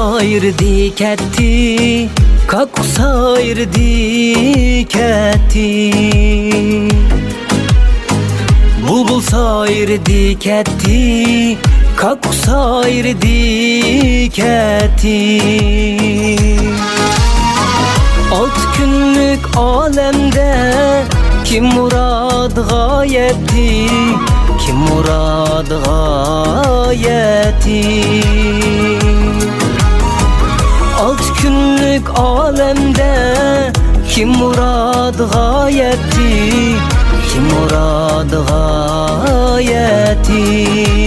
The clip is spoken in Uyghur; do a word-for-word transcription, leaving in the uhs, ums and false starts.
سايرىدى كەتتى، كاككۇك سايرىدى كەتتى. بۇلبۇل سايرىدى كەتتى، كاككۇك سايرىدى كەتتى. ئالتە كۈنلۈك ئالەمدە كىم مۇرادىغا يەتتى، كىم مۇرادىغا يەتتى. ئالتە كۈنلۈك ئالەمدە كىم مۇرادىغا يەتتى، كىم مۇرادىغا يەتتى.